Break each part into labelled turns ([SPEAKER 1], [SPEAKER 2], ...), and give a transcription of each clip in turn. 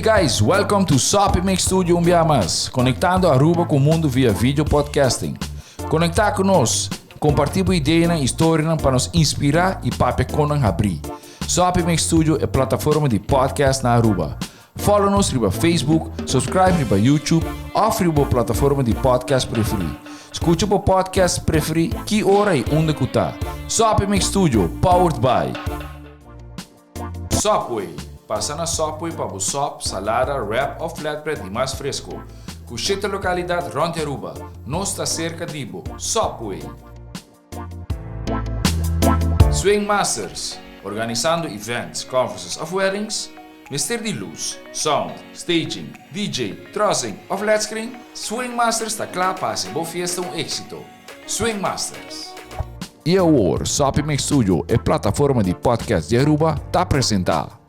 [SPEAKER 1] guys, welcome to Soppy Mix Studio un bia mas, conectando Aruba cu mundo via video podcasting. Conecta cu nos, comparti bo ideanan y storianan pa nos inspira y papia con nan habri. Soppy Mix Studio e plataforma di podcast na Aruba. Follow nos riba Facebook, subscribe riba YouTube of riba bo plataforma di podcast preferi. Scucha bo podcast preferi ki ora y unda cu ta. Soppy Mix Studio, powered by Subway. Pasa na Subway pa bo sop, salada, wrap of flatbread di mas fresco. Cu shete localidad rond di Aruba. Nos ta cerca di bo. Subway. Swing Masters, organisando events, conferences of weddings? Mester di luz, sound, staging, DJ, trussing of led screen? Swing Masters ta kla pa hasi bo fiesta un éxito. Swing Masters. I awor, Soppy Mix Studio, e plataforma di podcast di Aruba, ta presenta.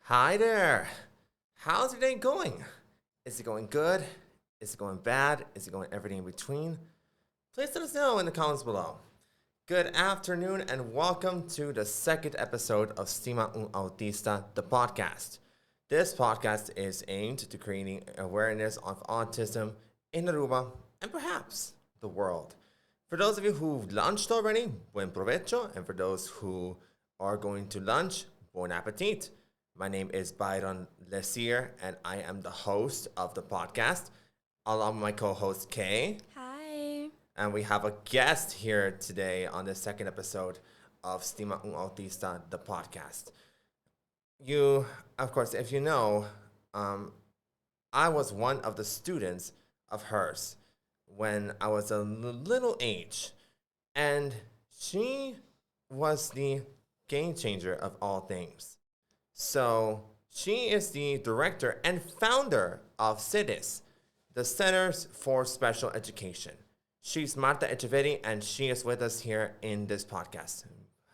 [SPEAKER 2] Hi there. How's your day going? Is it going good? Is it going bad? Is it going everything in between? Please let us know in the comments below. Good afternoon and welcome to the second episode of Stima Un Autista, the podcast. This podcast is aimed to creating awareness of autism in Aruba and perhaps the world. For those of you who've lunched already, buen provecho. And for those who are going to lunch, bon appetit. My name is Byron Lessier, and I am the host of the podcast, along with my co-host Kay.
[SPEAKER 3] Hi.
[SPEAKER 2] And we have a guest here today on the second episode of Stima Un Autista, the podcast. You, of course, if you know, I was one of the students of hers when I was a little age, and she was the game changer of all things. So she is the director and founder of CEDES, the Centers for Special Education. She's Marta Echeverri, and she is with us here in this podcast.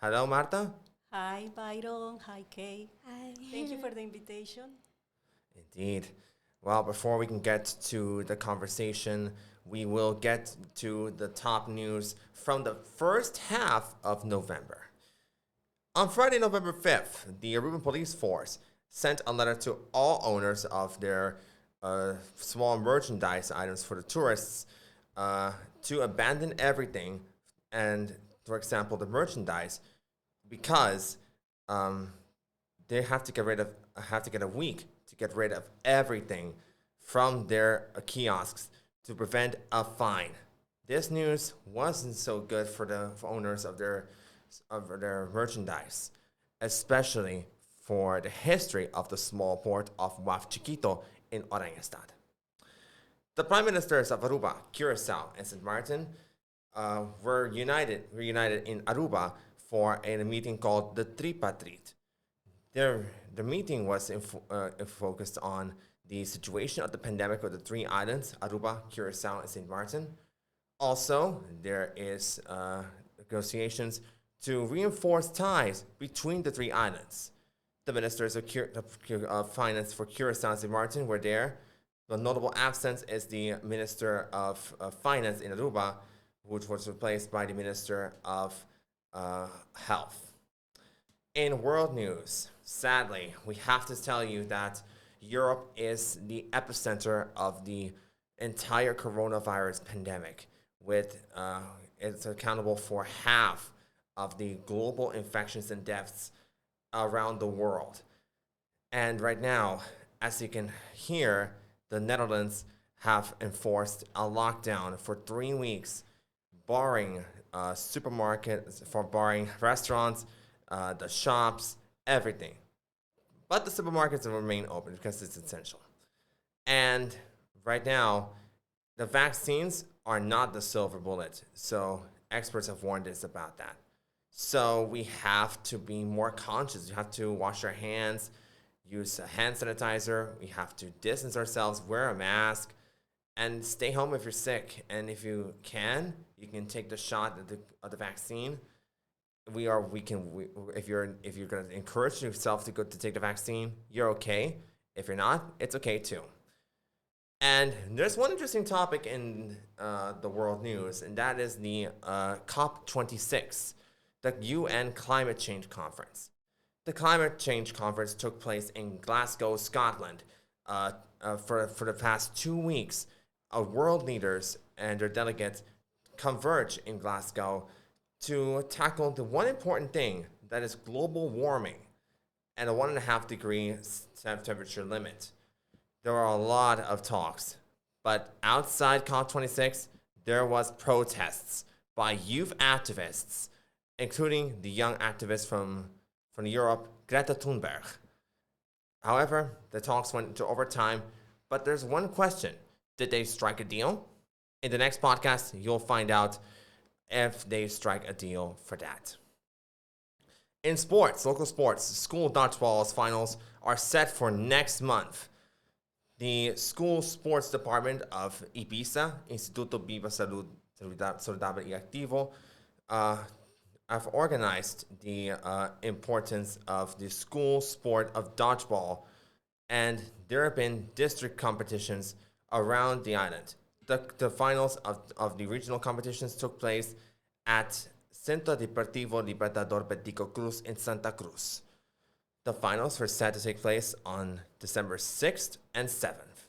[SPEAKER 2] Hello, Marta.
[SPEAKER 4] Hi, Byron. Hi, Kay.
[SPEAKER 3] Hi.
[SPEAKER 4] Thank you for the invitation.
[SPEAKER 2] Indeed. Well, before we can get to the conversation, we will get to the top news from the first half of November. On Friday, November 5th, the Aruban Police Force sent a letter to all owners of their small merchandise items for the tourists to abandon everything and, for example, the merchandise, because they have to get rid of, have to get a week to get rid of everything from their kiosks to prevent a fine. This news wasn't so good for the owners of their merchandise, especially for the history of the small port of Waf Chiquito in Oranjestad. The prime ministers of Aruba, Curacao, and St. Martin were reunited in Aruba for a meeting called the Tripartite. The meeting was focused on the situation of the pandemic of the three islands, Aruba, Curacao, and St. Martin. Also, there is negotiations to reinforce ties between the three islands. The ministers of Finance for Curacao and St. Martin were there. The notable absence is the Minister of Finance in Aruba, which was replaced by the Minister of Health. In world news, sadly, we have to tell you that Europe is the epicenter of the entire coronavirus pandemic, with it's accountable for half of the global infections and deaths around the world. And right now, as you can hear, the Netherlands have enforced a lockdown for 3 weeks, barring supermarkets, for barring restaurants, the shops, everything. But the supermarkets will remain open because it's essential. And right now, the vaccines are not the silver bullet. So experts have warned us about that. So we have to be more conscious. We have to wash our hands, use a hand sanitizer. We have to distance ourselves, wear a mask, And stay home if you're sick. And if you can, you can take the shot of the vaccine. We are, we can, we, if you're going to encourage yourself to go to take the vaccine, you're okay. If you're not, it's okay too. And there's one interesting topic in the world news, and that is the COP26, the UN Climate Change Conference. The Climate Change Conference took place in Glasgow, Scotland, for the past 2 weeks. World leaders and their delegates converge in Glasgow to tackle the one important thing, that is global warming and a 1.5 degree temperature limit. There are a lot of talks, but outside COP26, there was protests by youth activists, including the young activist from Europe, Greta Thunberg. However, the talks went into overtime, but there's one question. Did they strike a deal? In the next podcast, you'll find out if they strike a deal for that. In sports, local sports, school dodgeballs finals are set for next month. The school sports department of IBISA, Instituto Biba Salud, Saludable y Activo, have organized the importance of the school sport of dodgeball, and there have been district competitions around the island. The finals of the regional competitions took place at Centro Deportivo Libertador Betico Croes in Santa Cruz. The finals were set to take place on December 6th and 7th.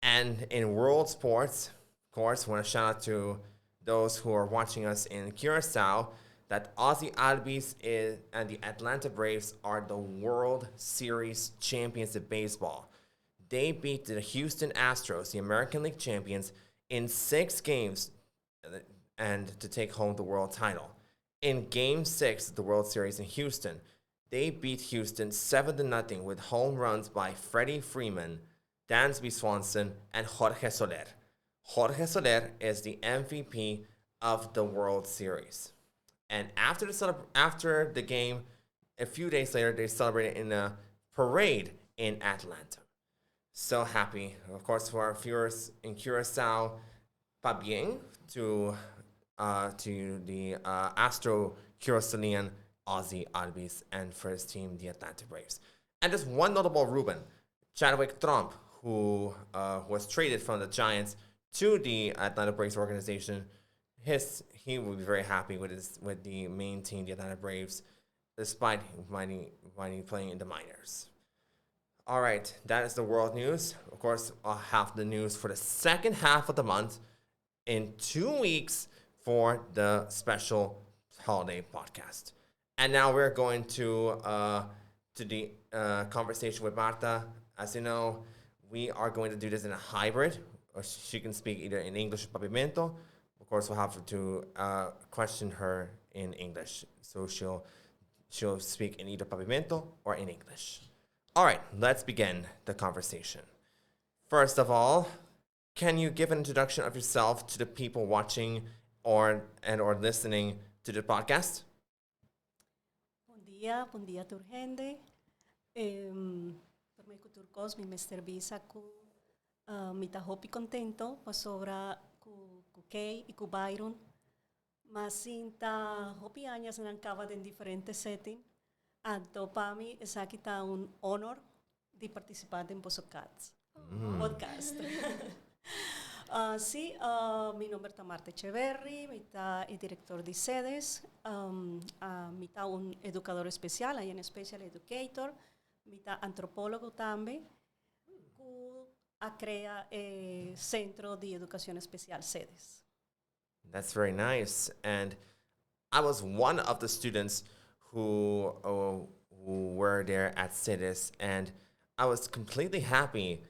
[SPEAKER 2] And in world sports, of course, want to shout out to those who are watching us in Curacao that Ozzie Albies and the Atlanta Braves are the World Series champions of baseball. They beat the Houston Astros, the American League champions, in six games and to take home the world title. In Game 6 of the World Series in Houston, they beat Houston 7-0 with home runs by Freddie Freeman, Dansby Swanson, and Jorge Soler. Jorge Soler is the MVP of the World Series. And after the game, a few days later, they celebrated in a parade in Atlanta. So happy, of course, for our viewers in Curacao, pabien to the Astro Curaçaoan Ozzie Albies and for his team, the Atlanta Braves. And just one notable Ruben, Chadwick Tromp, who was traded from the Giants to the Atlanta Braves organization. His he will be very happy with the main team, the Atlanta Braves, despite mighty playing in the minors. All right, that is the world news. Of course, I'll have the news for the second half of the month in 2 weeks for the special holiday podcast. And now we're going to the conversation with Marta. As you know, we are going to do this in a hybrid, or she can speak either in English or Papiamento. Of course, we'll have to question her in English, so she'll speak in either Papiamento or in English. All right, let's begin the conversation. First of all, can you give an introduction of yourself to the people watching or and or listening to the podcast?
[SPEAKER 4] Bon dia tur hende. Prome cu tur cos, mi mester bisa cu mi ta hopi contento pasobra cu Kay y cu Byron. M'a sinta hopi aña caba den diferente setting. Anto pa mi esaki ta un honor di participa den boso podcast. Si, mi nomber ta Marta Echeverry, mi ta director di SEDES, mi ta un educador especial, I am special educator, mi ta antropologo tambe, cu a crea e Centro di Educacion Especial SEDES.
[SPEAKER 2] That's very nice. And I was one of the students who were there at SEDES, and I was completely happy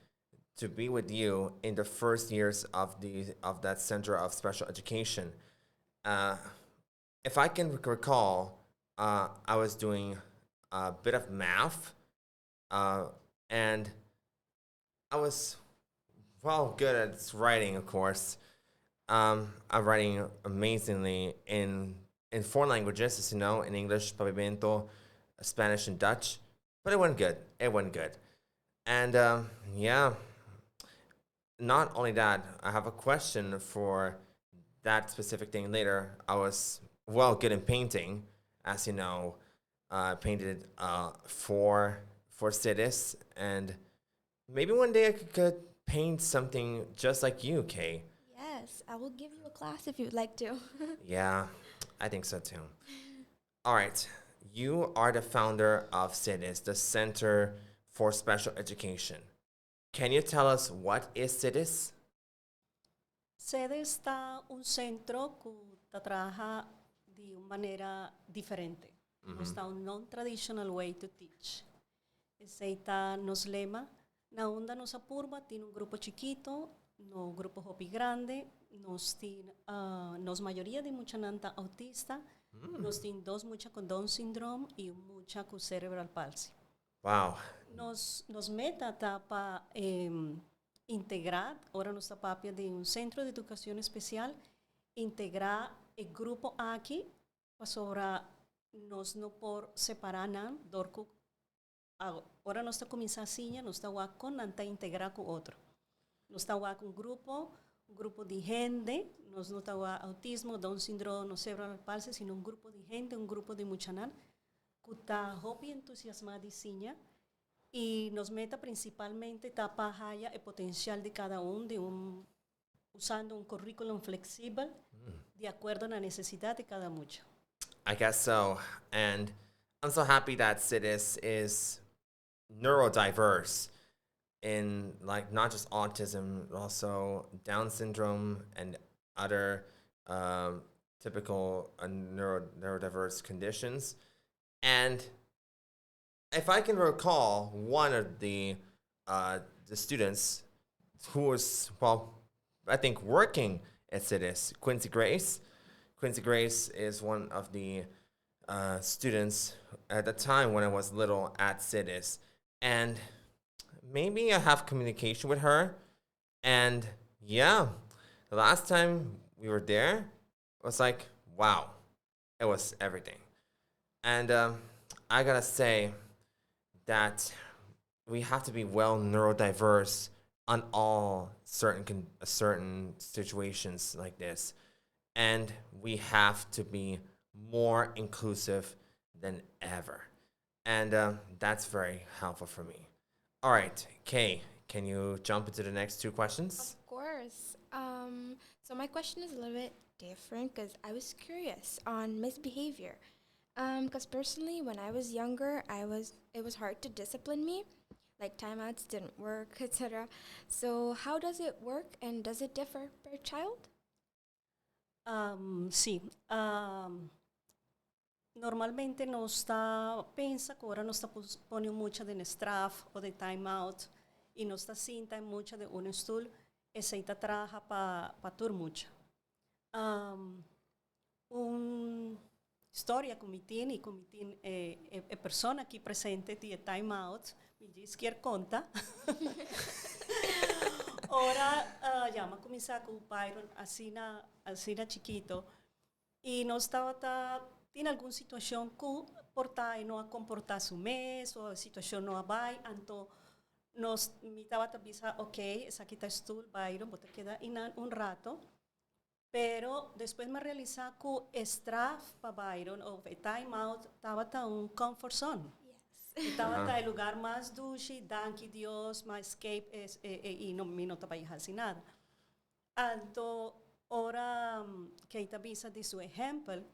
[SPEAKER 2] to be with you in the first years of that Center of Special Education. If I can recall, I was doing a bit of math, and I was, well, good at writing, of course. I'm writing amazingly in four languages, as you know, in English, Papiamento, Spanish, and Dutch. But it went good. It went good. And yeah, Not only that, I have a question for that specific thing later. I was well good in painting, as you know. I painted for CITES, and maybe one day I could paint something just like you, Kay.
[SPEAKER 3] Yes, I will give you a class if you'd like to.
[SPEAKER 2] Yeah, I think so too. All right. You are the founder of CITES, the Center for Special Education. Can you tell us what is CITES?
[SPEAKER 4] CEDES ta un sentro ku ta traha di un manera diferente. Ta un non-traditional way to teach. Esei ta nos lema. Na unda nos a purba tin un grupo chikitu, no grupo hopi grandi, nos tin nos mayoria di muchanan ta outista, nos tin dos mucha ku Down syndrome i un mucha ku cerebral palsy. Nos meta ta pa integrá, ora nos ta papia di un sentro di edukashon spesial, integrá e grupo aki, pasobra nos no por separá nan, dor ku ora nos ta kuminsá siña, nos ta kon nan ta integrá ku otro. Nos ta ku un grupo di hende, nos no ta outismo, Down syndrome, no cerebral palsy, sino un grupo di hende, un grupo di muchanan, ku ta hopi entusiasmá di siña, i nos meta prinsipalmente ta pa e potensial di kada un, usando un curriculum fleksibel, di akuerdo ku e nesesidat di kada mucha.
[SPEAKER 2] I guess so. And I'm so happy that CITES is neurodiverse in, like, not just autism, but also Down syndrome and other typical neurodiverse conditions. And if I can recall, one of the students who was, well, I think, working at CITES, Quincy Grace. Quincy Grace is one of the students at the time when I was little at CITES. And maybe I have communication with her. And yeah, the last time we were there, it was like, wow, it was everything. And I gotta say that we have to be well neurodiverse on all certain situations like this, and we have to be more inclusive than ever, and that's very helpful for me. All right, Kay, can you jump into the next two questions?
[SPEAKER 3] Of course. So my question is a little bit different because I was curious on misbehavior. Because personally, when I was younger, I was it was hard to discipline me, like timeouts didn't work, etc. So how does it work, and does it differ per child?
[SPEAKER 4] Si. Normalmente nos ta pensa ku ora nos ta pone mucha den straf òf den time out i nos ta sinta mucha den un stul, esei ta traha pa tur mucha. Un historia ku mi tin i ku mi tin e persona aki presente di time out, mi djis ke konta. Ora ya m'a kuminsá ku Byron asina chikitu i nos tabata tin algun situashon ku por ta no a komportá su mes òf situashon no a bai, anto nos mi tabata bisa: "Ok, esaki ta stul, Byron, bo ta keda einan un ratu." Pero despues m'a realisá ku straf pa Byron òf time out tabata un comfort zone. Tabata e lugá mas dushi, danki Dios, m'a escape i no, mi no tabata hasi nada. Anto, ora ku e bisa di su ehèmpel,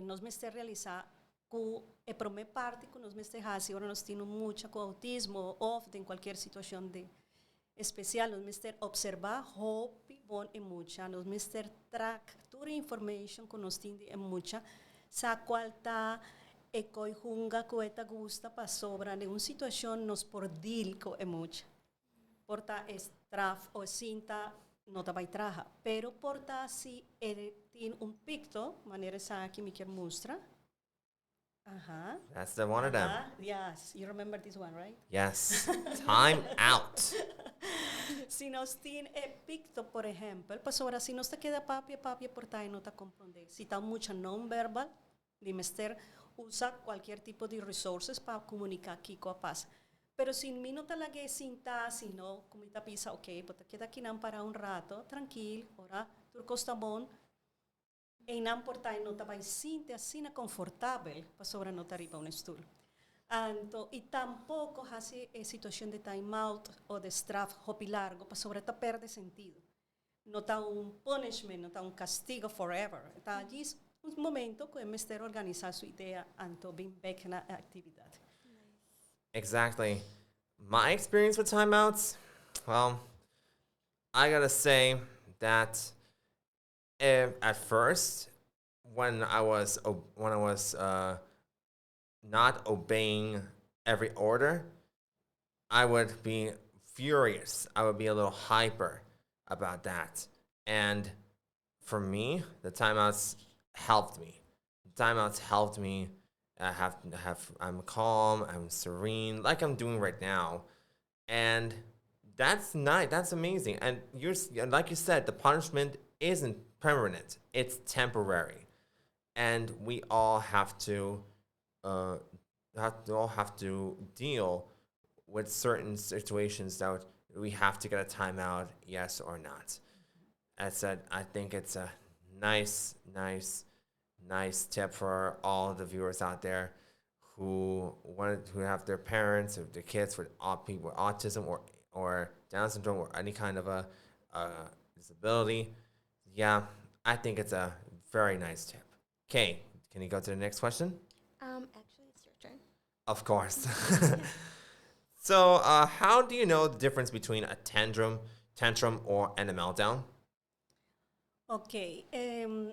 [SPEAKER 4] nos mester realisá ku e promé parti ku nos mester hasi, ora nos tin mucha ku outismo òf den kualke situashon di spesial, nos mester opservá hopi bon e mucha, nos mester track tur information ku nos tin di e mucha, sa kual ta e koi hunga ku e ta gusta, pasobra den un situashon nos por deal ku e mucha. Por ta straf òf sinta no ta bai traha, pero por ta si e tin un picto, manera esaki mi ke mustra.
[SPEAKER 2] That's the one of them.
[SPEAKER 4] Yes, you remember this one, right?
[SPEAKER 2] Yes. Time out.
[SPEAKER 4] Si nos tin e picto, por ehèmpel, pasobra si nos ta keda papia, papia, por ta no ta komprondé. Si ta mucha non-verbal, di mester usa kualke tipo di resources pa komuniká kiko a pasa. Pero si mi no ta lag'e sinta, sino cu mi ta bisa, ok, bo ta keda akinan para un rato, trankil, ora tur cos ta bon, einan por ta e no ta bay sinti asina confortabel pasobra no ta riba un stoel. Anto, y tampoco haci e situacion di time out o di straf hopi largo pasobra ta perde sentido. No ta un punishment, no ta un castigo forever. Ta djis un momento cu e mester organisa su idea anto bin bek na e actividad.
[SPEAKER 2] Exactly. My experience with timeouts, well, I gotta say that at first, when I was not obeying every order, I would be furious. I would be a little hyper about that. And for me, the timeouts helped me. Timeouts helped me have I'm calm, I'm serene, like I'm doing right now. And that's nice. That's amazing. And like you said, the punishment isn't permanent. It's temporary. And we all have to deal with certain situations that we have to get a timeout, yes or not. As said, I think it's a nice, nice, nice tip for all the viewers out there who have their parents or their kids with people with autism or Down syndrome or any kind of a disability. Yeah, I think it's a very nice tip. Okay, can you go to the next question?
[SPEAKER 3] Actually, it's your turn.
[SPEAKER 2] Of course. So, how do you know the difference between a tantrum or and a meltdown?
[SPEAKER 4] Ok,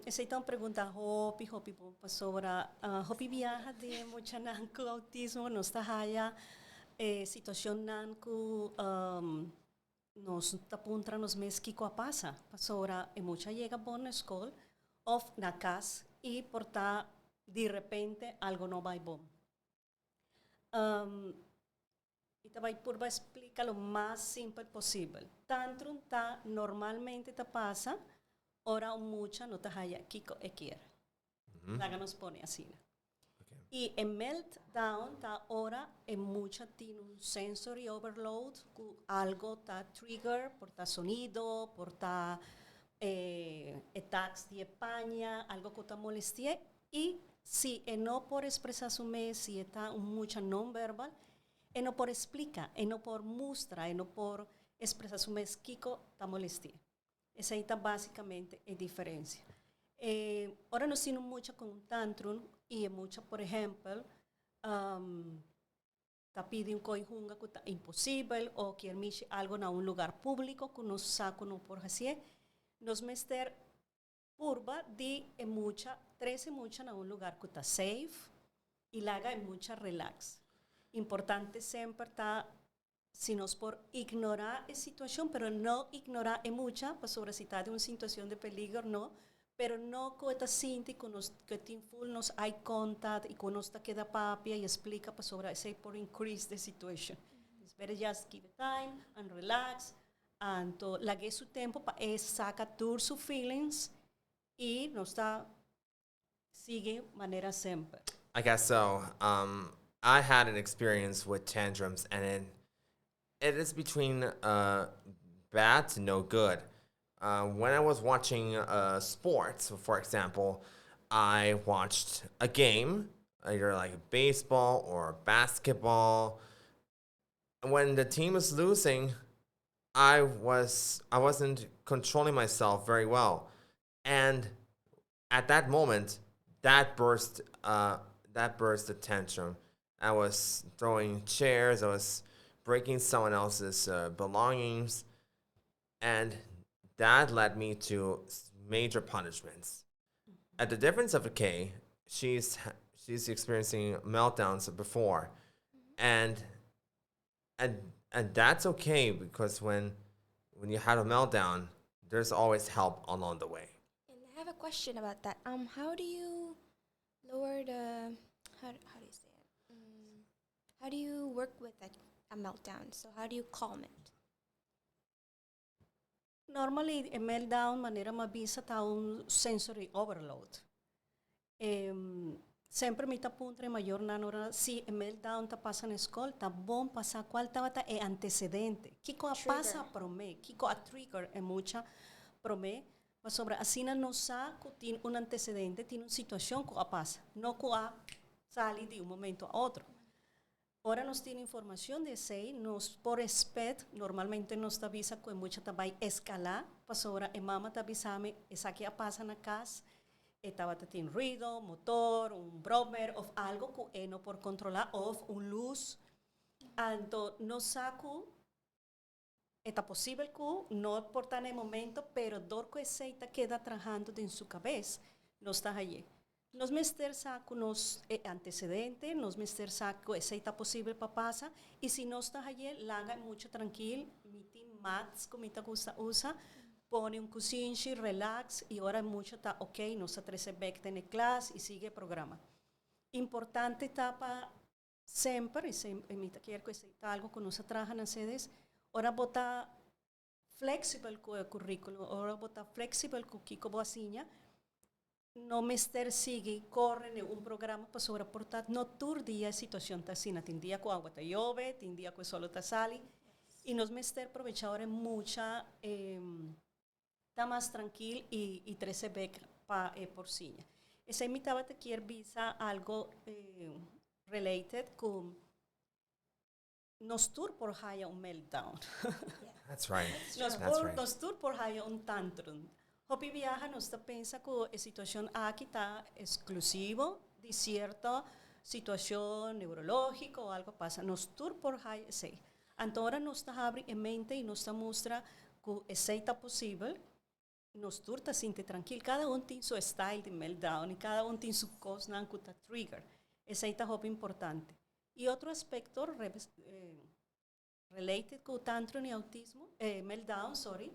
[SPEAKER 4] esey ta un pregunta hopi, hopi bon pasobra hopi biaha di muchanan cu autismo nos ta haya situacionnan cu nos ta puntra nos mes kico a pasa. Pasobra e mucha a yega bon na scol of na cas y por ta di repente algo no bay bon. Y ta bay purba explica lo mas simpel posibel. Tantrum ta normalmente ta pasa ora un mucha no ta haya kico e kier. Laga nos pone asina. Y e meltdown ta ora e mucha tin un sensory overload, cu algo ta trigger, por ta sonido, por ta attacks di paña, algo cu ta molestia. Y si e no por expresa su mes, si ta un mucha non verbal, e no por explica, e no por mustra, e no por expresa su mes kico ta molestia. Esey ta basicamente e diferencia. Ora nos tin mucha cu un tantrum y mucha, por ehempel, ta pidi un coy hunga cu ta imposibel o kier mishi algo na un lugar publico cu nos sa cu no por haci, nos mester purba di e mucha, trece mucha na un lugar cu ta safe y laga e mucha relax. Importante semper ta si nos por ignora e situacion, pero no ignora e mucha, pasobra si ta den un situacion di peliger, no, pero no cu ta sinti cu nos cu tin full nos eye contact y cu nos ta keda papia y explica pasobra esey por increase the situation. It's better just give it time and relax anto lag'e su tempo pa e saca tur su feelings y nos ta sigui manera semper.
[SPEAKER 2] I guess so. I had an experience with tantrums, and it is between bad to no good. When I was watching sports, for example, I watched a game, either like baseball or basketball. When the team was losing, I wasn't controlling myself very well, and at that moment, that burst the tantrum. I was throwing chairs. I was breaking someone else's belongings, and that led me to major punishments. At the difference of Kay, she's experiencing meltdowns before, and that's okay because when you have a meltdown, there's always help along the way.
[SPEAKER 3] And I have a question about that. How do you lower the how do you say it? How do you work with a meltdown? So how do you calm it?
[SPEAKER 4] Normally, e meltdown, manera m'a bisa, ta un sensory overload. Semper mi ta puntra e mayornan ora si e meltdown ta pasa na skol, ta bon pa sa cual tabata e antecedente. Kico a pasa prome, kico a trigger e mucha prome, pasobra asina nos sa cu tin un antecedente, tin un situacion cu a pasa, no cu a sali di un momento a otro. Ora nos tin informacion di esey, nos por respet, normalmente nos ta bisa cu e mucha ta bay escala, pasobra e mama ta bisa mi esaki a pasa na cas, e tabata tin ruido, motor, un brommer of algo cu e no por controla of un luz, anto nos sa cu e ta posibel cu no por ta na e momento, pero dor cu esey ta keda trahando den su cabes, nos ta haye. Nos mester sa cu nos e antecedente, nos mester sa cu esey ta posibel pa pasa, y si nos ta haye, laga e mucha trankil, mi tin mats cu mi ta gusta usa, pone un cusinchi, relax, y ora e mucha ta ok, nos ta trece bek den e klas y sigui e programa. Importante ta pa semper, y semper, mi ta kier cu esey ta algo cu nos a traha na CDS, ora bo ta flexible cu e curriculum, ora bo ta flexible cu kico bo a siña, no mester sigui corre den un programa pasobra por ta no tur dia e situacion ta asina. Tin dia cu awa ta yobe, tin dia cu e solo ta sali y nos mester probecha ora e mucha ta mas trankil y y trece bek pa e por siña. Esey mi tabata kier bisa algo related cu nos tur por haya un meltdown.
[SPEAKER 2] That's right.
[SPEAKER 4] Nos
[SPEAKER 2] That's
[SPEAKER 4] por,
[SPEAKER 2] right.
[SPEAKER 4] nos tur por haya un tantrum. Hopi biaha nos ta pensa cu e situacion aki ta exclusivo di cierto situacion neurologico o algo pasa. Nos tur por haya esey. Anto ora nos ta habri e mente y nos ta mustra cu esey ta posibel, nos tur ta sinti trankil. Cada un tin su style di meltdown y cada un tin su cosnan cu ta trigger. Esey ta hopi importante. Y otro aspecto related cu tantrum y autismo, meltdown, sorry,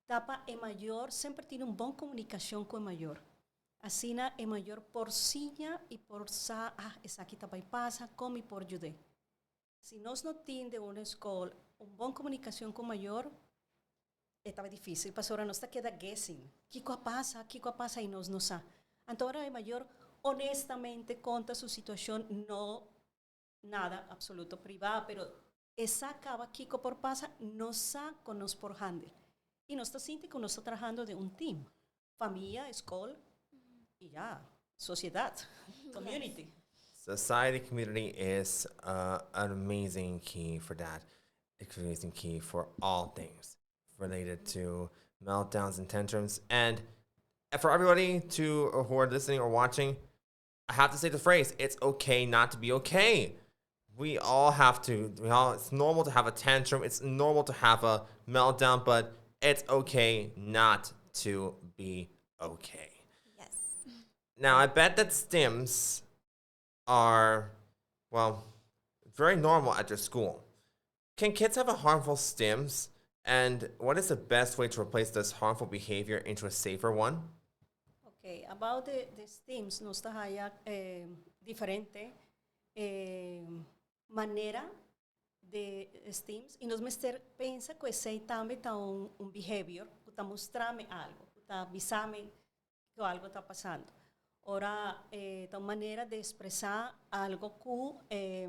[SPEAKER 4] ta pa e mayor semper tin un bon comunicacion cu e mayor. Asina e mayor por siña y por sa, ah, esaki ta bay pasa, con mi por yud'é. Si nos no tin den un school un bon comunicacion cu mayor, e ta bay dificil, pasobra nos ta keda guessing. Kico a pasa? Kico a pasa? Y nos no sa. Anto ora e mayor honestamente conta su situacion, no nada absoluto priva, pero e sa caba kico por pasa, nos sa con nos por handle. Y nos ta sinti cu nos ta trahando den un team. Famia, school y ya, sociedad, community.
[SPEAKER 2] Society, community is an amazing key for that. It's an amazing key for all things related to meltdowns and tantrums. And for everybody to who are listening or watching, I have to say the phrase, it's okay not to be okay. We all have to, we all, it's normal to have a tantrum. It's normal to have a meltdown, but it's okay not to be okay. Now, I bet that stims are, well, very normal at your school. Can kids have a harmful stims? And what is the best way to replace this harmful behavior into a safer one?
[SPEAKER 4] Okay, about the stims, nos ta haya diferente manera di stims y nos mester pensa cu esey tambe ta un behavior, cu ta mustrami algo, cu ta avisami cu algo ta pasando. Ora, ta un manera di expresa algo cu e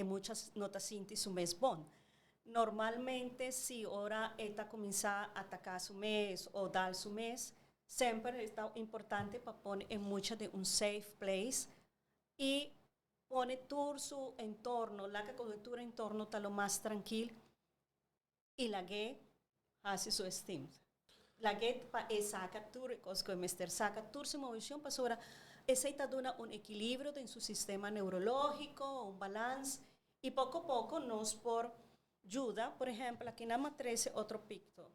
[SPEAKER 4] mucha no ta sinti su mes bon. Normalmente, si ora e ta cuminsa ataca su mes of dal su mes, semper ta importante pa pone e mucha den un safe place y pone tur su entorno, laga cu tur entorno ta lo mas trankil y lag'e haci su stim. Lag'e pa e saca tur cos cu mester saca, tur su movecion, pasobra esey ta duna un equilibrio den su sistema neurologico, un balance, y poco poco nos por yuda. Por ehempel, aki nan a trece otro picto.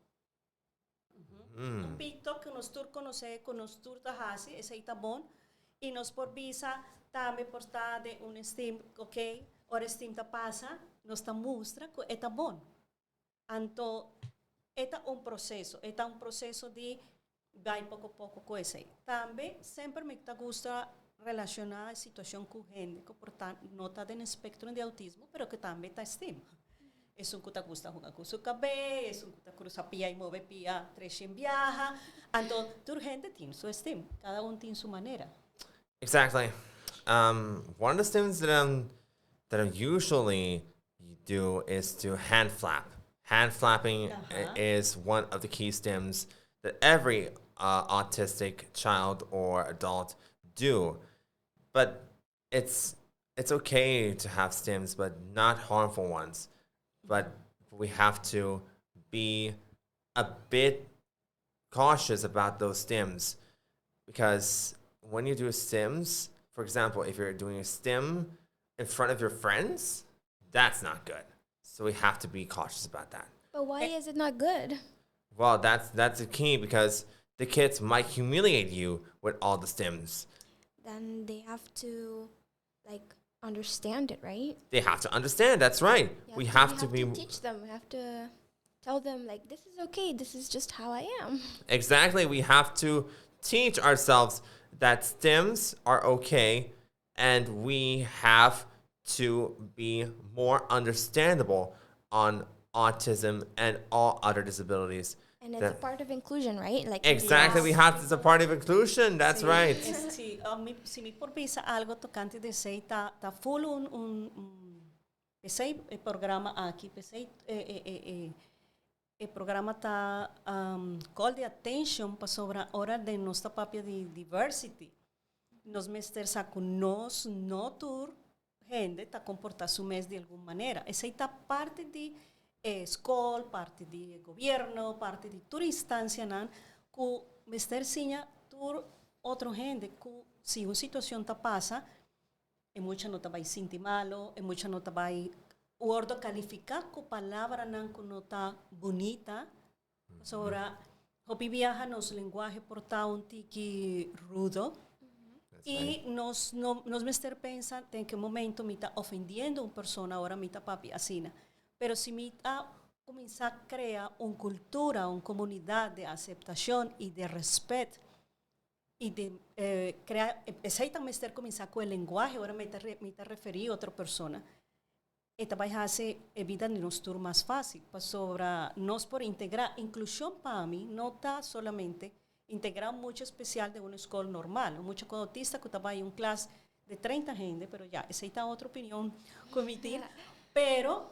[SPEAKER 4] Un picto cu nos tur conoce, cu nos tur ta haci, esey ta bon, y nos por bisa tambe por ta den un stim, ok, ora stim ta pasa, nos ta mustra cu e ta bon. Anto, e ta un proceso, e ta un proceso di bay poco poco cu esey. Tambe, semper mi ta gusta relaciona e situacion cu hende cu por ta no ta den espectro di autismo, pero cu tambe ta stim. Esun cu ta gusta hunga cu su cabey, esun cu ta cruza pia y move pia 300 biaha. Anto, tur hende tin su stim, cada un tin su manera.
[SPEAKER 2] Exactly. One of the stims that I usually do is to hand flap. Hand flapping is one of the key stims that every autistic child or adult do. But it's okay to have stims, but not harmful ones. But we have to be a bit cautious about those stims because when you do stims, for example, if you're doing a stim in front of your friends, that's not good. So we have to be cautious about that.
[SPEAKER 3] But why is it not good?
[SPEAKER 2] Well, that's the key because the kids might humiliate you with all the stims.
[SPEAKER 3] Then they have to, like, understand it, right?
[SPEAKER 2] They have to understand. That's right.
[SPEAKER 3] You
[SPEAKER 2] We
[SPEAKER 3] have
[SPEAKER 2] have
[SPEAKER 3] we
[SPEAKER 2] to be
[SPEAKER 3] to teach them. We have to tell them, like, this is okay. This is just how I am.
[SPEAKER 2] Exactly. We have to teach ourselves that stims are okay and we have to be more understandable on autism and all other disabilities.
[SPEAKER 3] And it's a part of inclusion, right? Like
[SPEAKER 2] Exactly. We have it's a part of inclusion. That's
[SPEAKER 4] Si,
[SPEAKER 2] right.
[SPEAKER 4] Si, si mi por bisa algo tocante di esey, ta full un esey programa aki, esey e programa ta call the attention pasobra ora di nos ta papia di diversity. Nos mester sa cu nos no tur hende ta comporta su mes di algun manera. Esey ta parti di scol, parti di gobierno, parti di tur instancianan cu mester siña tur otro hende cu si un situacion ta pasa e mucha no ta bay sinti malo, e mucha no ta bay wordo califica cu palabranan cu no ta bunita. Ora, hopi biaha nos lenguahe por ta un tiki rudo. Y nos, no, nos mester pensa den ki momento mi ta ofendiendo un persona, ora mi ta papia asina. Pero si mi ta cuminsa crea un cultura, un comunidad di aceptacion y di respet y di crea, esey tambe mester cuminsa cu e lenguahe, ora mi ta referi otro persona. Y tambe haci e bida di nos tur mas facil, pasobra nos por integra. Inclusion pa mi no ta solamente integra mucha special den un scol normal, mucha cu autista cu ta den un klas di 30 hende, pero ya, esey ta otro opinion cu mi tin. Pero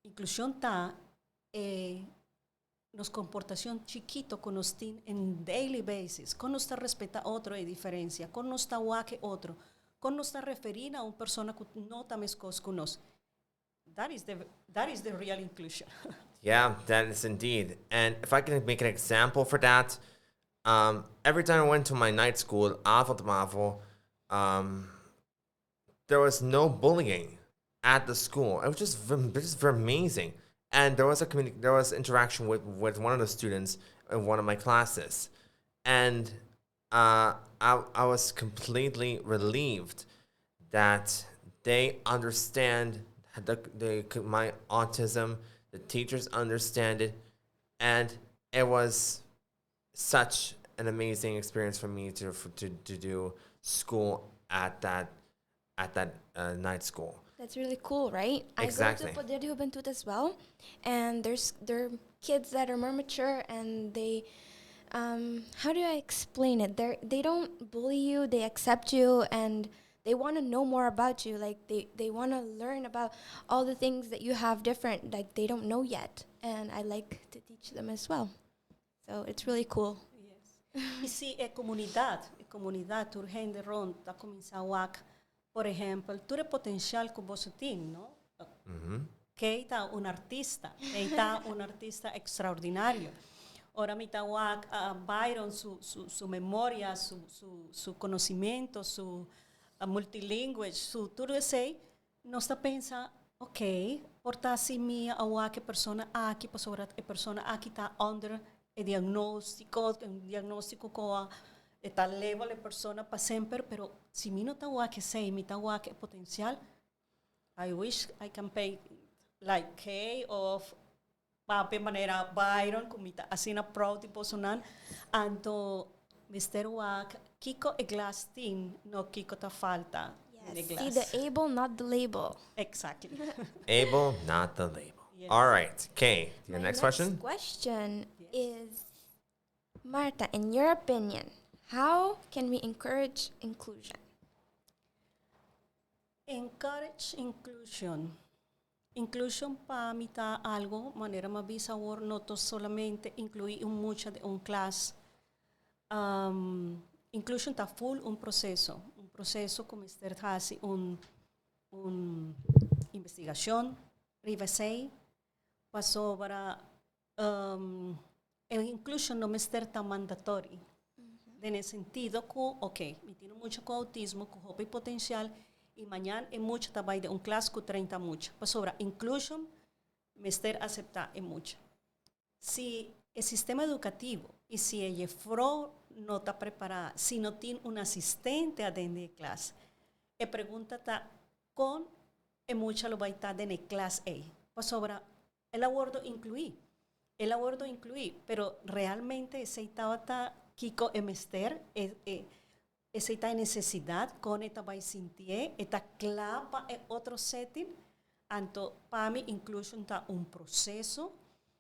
[SPEAKER 4] inclusion ta nos comportacion chikito cu nos tin en daily basis, con nos ta respeta otro e diferencia, con nos ta wak otro, con nos ta referi na un persona cu no ta mescos cu nos. That is the real inclusion.
[SPEAKER 2] Yeah, that is indeed. And if I can make an example for that, every time I went to my night school, Avondmavo, there was no bullying at the school. It was just very amazing. And there was interaction with one of the students in one of my classes, and I was completely relieved that they understand the my autism. The teachers understand it, and it was such an amazing experience for me to do school at that night school.
[SPEAKER 3] That's really cool, right?
[SPEAKER 2] Exactly.
[SPEAKER 3] I go to Poder de Juventud as well, and there are kids that are more mature and they, how do I explain it? They don't bully you. They accept you and they want to know more about you. Like, they want to learn about all the things that you have different, like they don't know yet. And I like to teach them as well. So it's really cool.
[SPEAKER 4] Yes. Y si e comunidad, e comunidad tur hende rond ta cuminsa wak, por ehempel, tur e potencial cu bo tin, no? Cu ta un artista, e ta un artista extraordinario. Ora mi ta wak Byron, su memoria, su conocimento, su multilingüe, su tur esey, nos ta pensa, ok, por ta si mi a wak e persona aki, pasobra e persona aki ta under e diagnostico, un diagnostico cu ta label e persona pa semper, pero si mi no ta wak esey, mi ta wak e potencial, I wish I can pay like Kay of papia manera Byron, cu mi ta asina proud di bosonan, anto mester wak kiko e glas tin, no kiko ta falta den
[SPEAKER 3] Yes.
[SPEAKER 4] glas.
[SPEAKER 3] See the able, not the label.
[SPEAKER 4] Exactly.
[SPEAKER 2] Able, not the label.
[SPEAKER 4] Yes.
[SPEAKER 2] All right, Kay, your
[SPEAKER 3] My
[SPEAKER 2] next question?
[SPEAKER 3] question is, Marta, in your opinion, how can we encourage inclusion?
[SPEAKER 4] Encourage inclusion. Inclusion pa mi ta algo, manera m'a bisa awor, no ta solamente inclui un mucha den un klas. Inclusion ta full un proceso, un proceso cu mester haci un investigacion riba esey, pasobra e inclusion no mester ta mandatory. Den e sentido cu, ok, mi tin un mucha cu autismo, cu hopi potencial, y mañan e mucha ta bay den un klas cu 30 mucha. Pasobra inclusion mester acepta e mucha. Si e sistema educativo y si e juffrouw no ta prepara, si no tin un asistente aden di e klas, e pregunta ta con e mucha lo bay ta den e klas ey. Pasobra el a wordo inclui. El a wordo inclui, pero realmente esey tabata kico e mester, esey ta e necesidad, con e ta bay sintié, e ta cla pa e otro setting. Anto, pa mi, inclusion ta un proceso,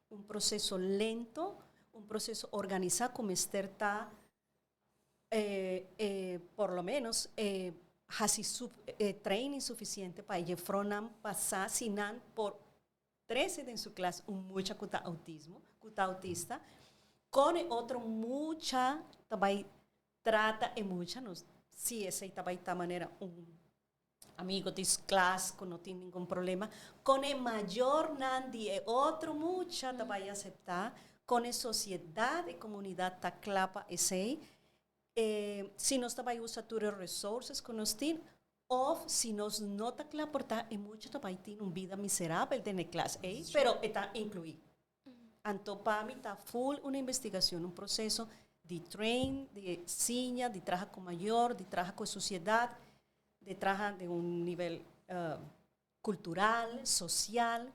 [SPEAKER 4] un proceso lento, un proceso organisa cu mester ta por lo menos haci training suficiente pa e juffrouwnan pasa si nan por trece den su klas un mucha cu ta autismo, cu ta autista, con e otro mucha ta bay trata e mucha, nos si esey ta bay ta manera un amigo di klas cu no tin ningun problema, con e mayornan di e otro mucha ta bay acepta, con e sociedad, e comunidad ta cla pa esey, si nos ta bay usa tur e resources cu nos tin, of si nos no ta cla por ta e mucha ta bay tin un bida miserabel den e klas ey, pero e ta inclui. Anto pa mi ta full un investigacion, un proceso di train, di siña, di traha cu mayor, di traha cu sociedad, di traha di un nivel cultural, social.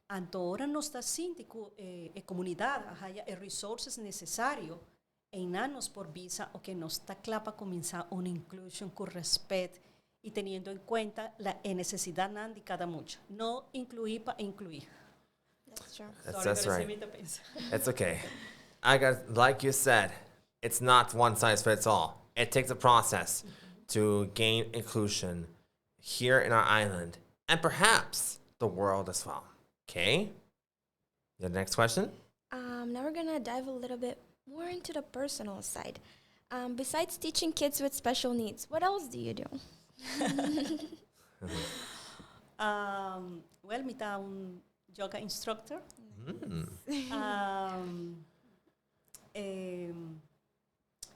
[SPEAKER 4] Anto ora nos ta sinti cu e comunidad haya e resources necesario, eynan nos por bisa, ok, nos ta cla pa cuminsa un inclusion cu respet y teniendo en cuenta la necesidad nan di cada mucha. No inclui pa inclui.
[SPEAKER 3] That's true.
[SPEAKER 2] That's,
[SPEAKER 4] Sorry,
[SPEAKER 2] that's
[SPEAKER 4] pero
[SPEAKER 2] right.
[SPEAKER 4] esey mi ta pensa.
[SPEAKER 2] It's okay. I got, like you said, it's not one size fits all. It takes a process to gain inclusion here in our island and perhaps the world as well. Okay? The next question?
[SPEAKER 3] Now we're gonna dive a little bit more into the personal side. Besides teaching kids with special needs, what else do you do?
[SPEAKER 4] Well, mi ta un yoga instructor.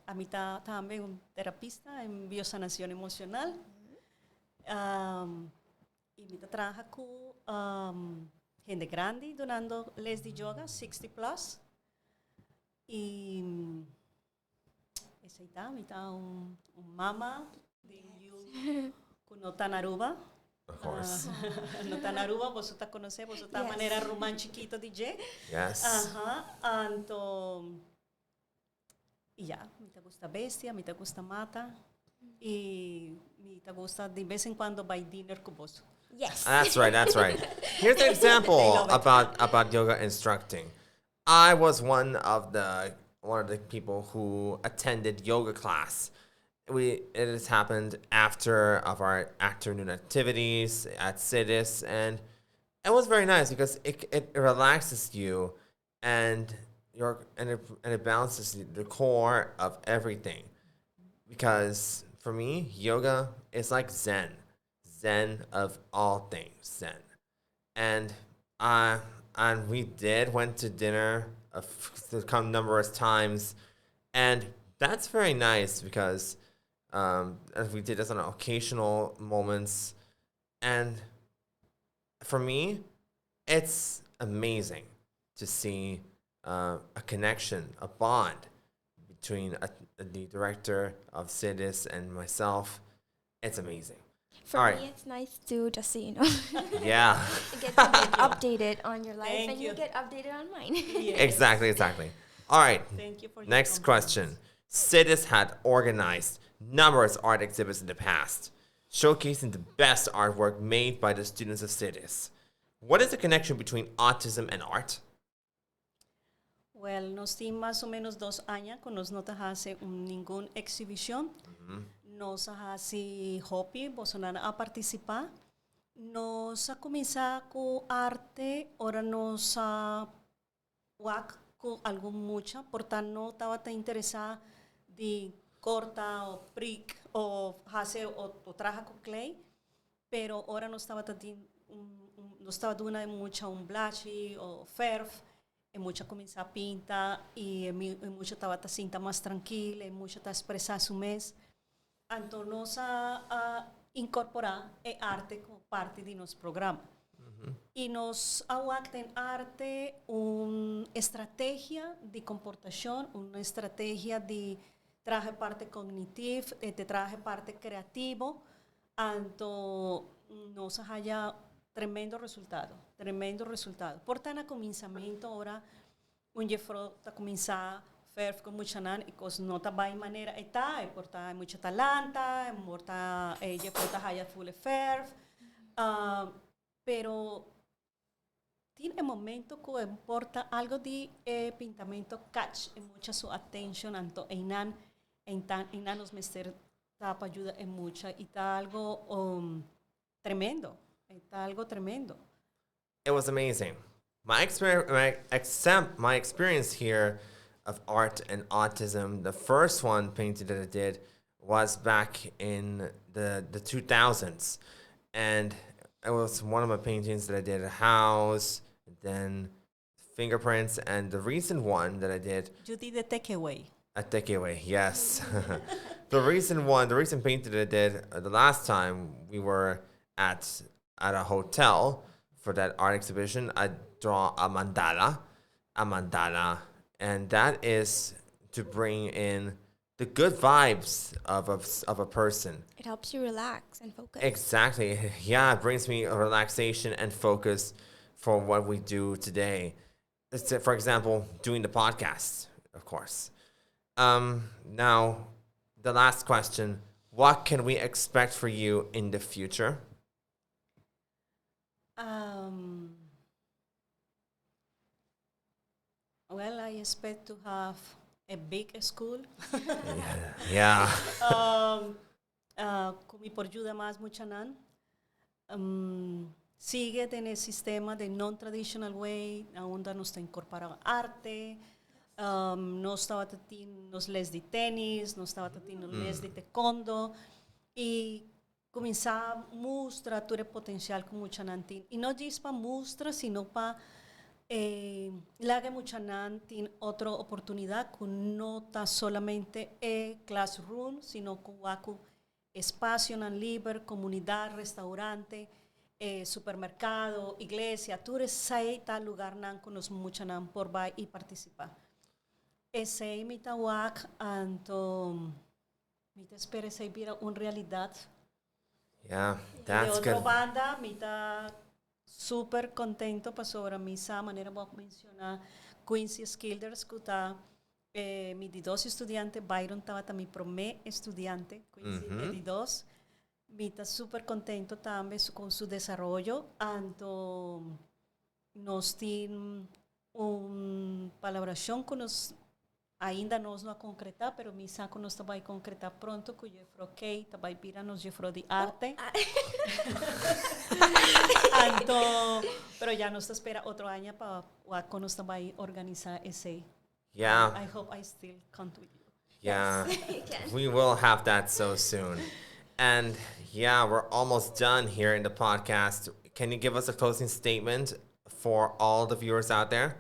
[SPEAKER 4] Ami ta tambe un terapista den biosanacion emocional. Y mi ta traha cu hende grandi dunando les di yoga, 60 plus. Y esey ta, mi ta un mama di yiu cu no ta na Aruba.
[SPEAKER 2] Of course.
[SPEAKER 4] No ta na Aruba, bo ta conoce, bo ta manera ruman chikito di dje.
[SPEAKER 2] Yes.
[SPEAKER 4] Anto, ya, mi ta gusta bestia, mi ta gusta mata. Y mi ta gusta di bes en cuando bay dinner cu boso.
[SPEAKER 3] Yes.
[SPEAKER 2] That's right, that's right. Here's an example
[SPEAKER 4] They love it.
[SPEAKER 2] about yoga instructing. I was one of the people who attended yoga class. We it has happened after of our afternoon activities at CITIS, and it was very nice because it relaxes you and it balances the core of everything. Because for me, yoga is like Zen. Zen of all things, Zen. And we did went to dinner a numerous times, and that's very nice because as we did this on occasional moments, and for me, it's amazing to see a connection, a bond between the director of CITIS and myself. It's amazing.
[SPEAKER 3] For
[SPEAKER 2] All
[SPEAKER 3] me,
[SPEAKER 2] right.
[SPEAKER 3] it's nice too, just so you know. Get to get updated on your life,
[SPEAKER 4] Thank
[SPEAKER 3] and you
[SPEAKER 4] you.
[SPEAKER 3] get updated on mine.
[SPEAKER 4] Yes.
[SPEAKER 2] Exactly. All right.
[SPEAKER 4] Thank you for your
[SPEAKER 2] Next
[SPEAKER 4] compliments.
[SPEAKER 2] question. CITIS had organized numerous art exhibits in the past, showcasing the best artwork made by the students of CITIS. What is the connection between autism and art?
[SPEAKER 4] Well, nos tin mas o menos 2 aña cu nos no ta haci ningun exhibicion. Nos a hasi hopi, bosonan a partisipá. Nos a kuminsá ku arte ora nos a wak ku algun mucha por ta no tabata interesá di korta o prik o hasi o traha ku klei, pero ora nos tabata tin nos tabata duna e mucha un blachi o fèrf, e mucha kuminsá pinta i e mucha tabata sinta mas trankil, e mucha ta ekspresá su mes. Anto nos a inkorporá e arte komo parti di nos programa. I nos a wak den arte un estrategia di komportashon, un estrategia di traha e parti kognitif, di traha e parti kreativo. Anto nos a haya tremendo resultado, tremendo resultado. Por ta na kuminsamentu ora Un jefro ta kuminsá fèrf ku muchanan i kos no ta bai manera e ta, e por ta e mucha ta lanta, e por ta e jefro ta haya ful e fèrf, pero tin e momento ku e por ta algo di e pintamento catch e mucha su attention, anto einan einan nos mester ta pa yuda e mucha i ta algo tremendo, e ta algo tremendo.
[SPEAKER 2] It was amazing. My experience, my, except my experience here of art and autism, the first one painting that I did was back in the the 2000s. And it was one of my paintings that I did a house, then fingerprints, and the recent one that I did.
[SPEAKER 4] You did a takeaway.
[SPEAKER 2] A takeaway, yes. The recent one, the recent painting that I did the last time we were at at a hotel for that art exhibition, I draw a mandala, and that is to bring in the good vibes of a person.
[SPEAKER 3] It helps you relax and focus.
[SPEAKER 2] Exactly. Yeah, it brings me a relaxation and focus for what we do today. Let's say, for example, doing the podcast, of course. Now, the last question. What can we expect for you in the future?
[SPEAKER 4] Well, I expect to have a big school. Ku mi por yuda mas muchanan. Sigui den e sistema di non-traditional way, unda nos ta inkorporá arte. Nos tabatin nos les di tenis, nos tabatin les di taekwondo i kuminsá mustra tur e potensial ku muchanan tin. I no djis pa mustra, sino pa laga muchanan tin otro oportunidat ku no ta solamente e classroom, sino ku ku espasionan liber, komunidat, restaurante, supermerkado, iglesia, tur esei ta lugánan ku nos muchanan por bai i partisipá. Esei mi ta wak, anto mi ta spera esei bira un realidat.
[SPEAKER 2] Yeah, that's
[SPEAKER 4] Di otro
[SPEAKER 2] good.
[SPEAKER 4] banda, mi ta super kontentu pasobra mi sa manera bo a menshoná Quincy Skilders ku ta mi di dos estudiante, Byron tabata mi promé estudiante, Quincy e di dos. Mi ta super kontentu tambe ku su desaroyo, anto nos tin un palabrashon ku nos ainda nos no a konkretá, pero mi sa ku nos ta bai konkretá pronto ku Jeffro Kay ta bai bira nos Jeffro di arte. Anto, pero ya nos ta spera otro aña pa ku nos ta bai organisá esei. I hope I still count with you.
[SPEAKER 2] Yeah,
[SPEAKER 3] You can.
[SPEAKER 2] We will have that so soon. And yeah, we're almost done here in the podcast. Can you give us a closing statement for all the viewers out there?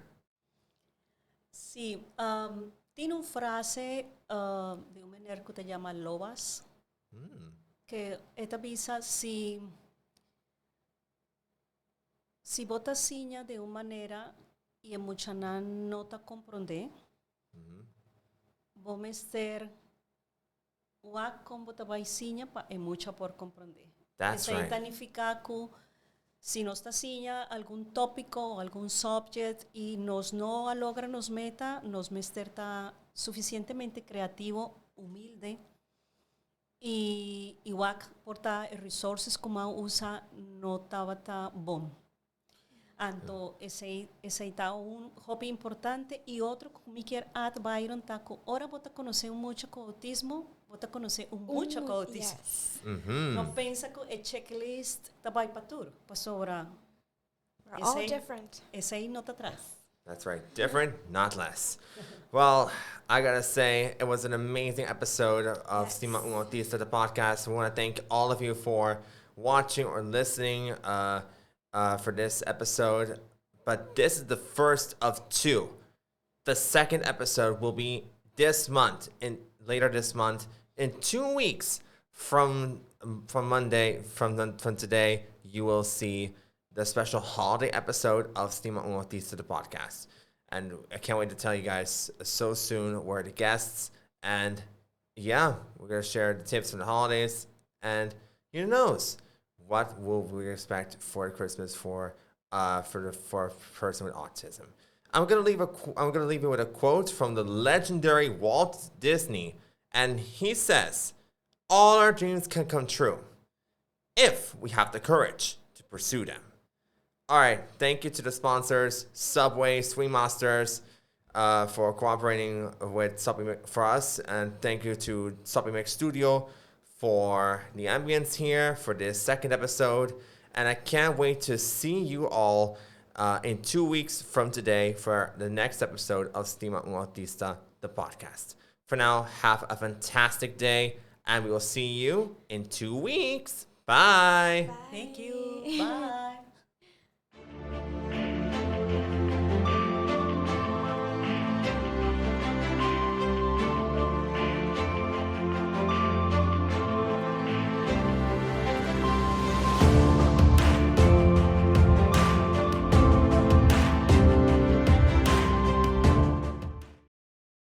[SPEAKER 4] Si, tin un frase di un meneer ku ta yama Lobas, ku e ta bisa si bo ta siña di un manera i e muchanan no ta komprondé, bo mester wak kon bo ta bai siña pa e mucha por komprondé.
[SPEAKER 2] That's
[SPEAKER 4] Esei
[SPEAKER 2] right.
[SPEAKER 4] ta nifiká ku si nos ta siña algun tópiko o algun subject i nos no a logra nos meta, nos mester ta sufisientemente kreativo, humilde i wak por ta resources ku m'a usa no tabata bon. Anto, esei ta un hopi importante i otro ku mi ke add, Byron, ta ku ora bo ta konosé un mucha ku outismo, Bo ta conoce un mucha cu autismo. No pensa cu e checklist ta bay pa tur, pasobra
[SPEAKER 3] We're all different.
[SPEAKER 4] Esey no ta traha.
[SPEAKER 2] That's right. Different, not less. Well, I gotta say, it was an amazing episode of Stima Un Autista, the podcast. We want to thank all of you for watching or listening for this episode. But this is the first of two. The second episode will be this month, in later this month, in 2 weeks from Monday, from today, you will see the special holiday episode of Stima Un Autista, the podcast. And I can't wait to tell you guys so soon where the guests. And yeah, we're gonna share the tips from the holidays. And who knows what will we expect for Christmas for a person with autism. I'm gonna leave you with a quote from the legendary Walt Disney, and he says, "All our dreams can come true if we have the courage to pursue them." All right, thank you to the sponsors, Subway, Swing Masters, for cooperating with Subway for us, and thank you to Subway Mix Studio for the ambience here for this second episode. And I can't wait to see you all in 2 weeks from today for the next episode of Stima Un Autista, the podcast. For now, have a fantastic day, and we will see you in 2 weeks. Bye.
[SPEAKER 4] Thank you. Bye.